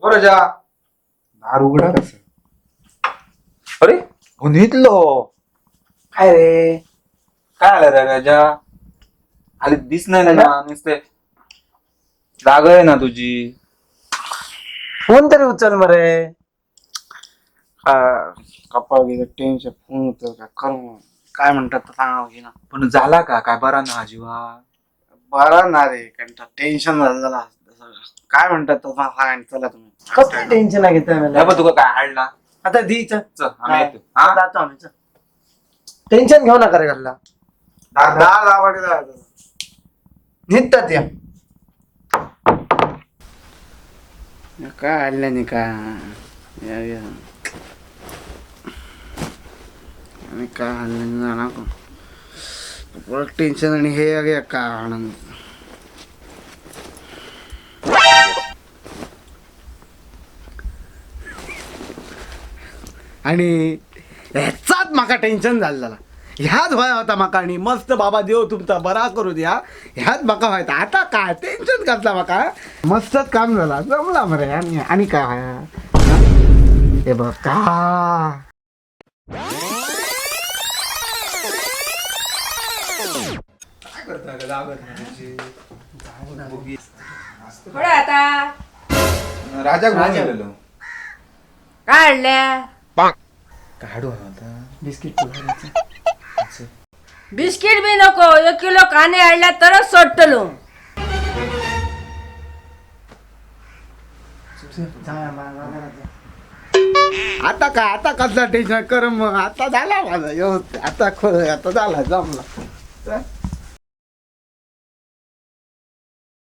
ओ राजा, दार उघडा कसं? अरे हो न्हिदलो. काय रे? काय आलं रे राजा? आले दिस नाही ना, नुसते जाग आहे ना तुझी. फोन तरी उचल मरे. कपाळ गेलं टेन्शन. फोन होतं का करू काय म्हणतात तर सांगा की ना. पण झाला का काय बरा ना जीवा? बरा ना रे, कंटा टेन्शन झालं झालं सगळं. काय म्हणतात तर सांगा आणि चला तुम्ही. कसलं टेन्शन आहे घेताय नाही मला? पण तुका काय हाडला? आता दी चल. चल आम्ही येतो हा. जातो आम्ही, चल. टेन्शन घेऊ नका रे घरला. दार दार दाबाडे दार. निघतात या. काय आणलं नाही का या या. आणि काय आणलं नाही जाणार कोण. परत टेन्शन आणि हे अगे काय आनंद. आणि ह्याचाच माका टेन्शन झालं झाला ह्याच व्हाय होता माका. आणि मस्त बाबा देव तुमचा बरा करू द्या, ह्याच माका व्हायचा. आता काय टेन्शन कसला माका, मस्तच काम झाला जमला मरे. आणि आणि काय व्हाया? हे बघ का. काय करता का जाग नाही तुझी? थोडं आता. राजा घेऊन गेलेलो. काय आणल्या? काढू आता. बिस्किट. बिस्किट बी नको, 1 किलो कांदे आणल्या तरच सोडतलो. आता काय, आता कसला टेन्शन कर मग. आता झाला माझा व्यवस्थित. आता आता झाला जमला.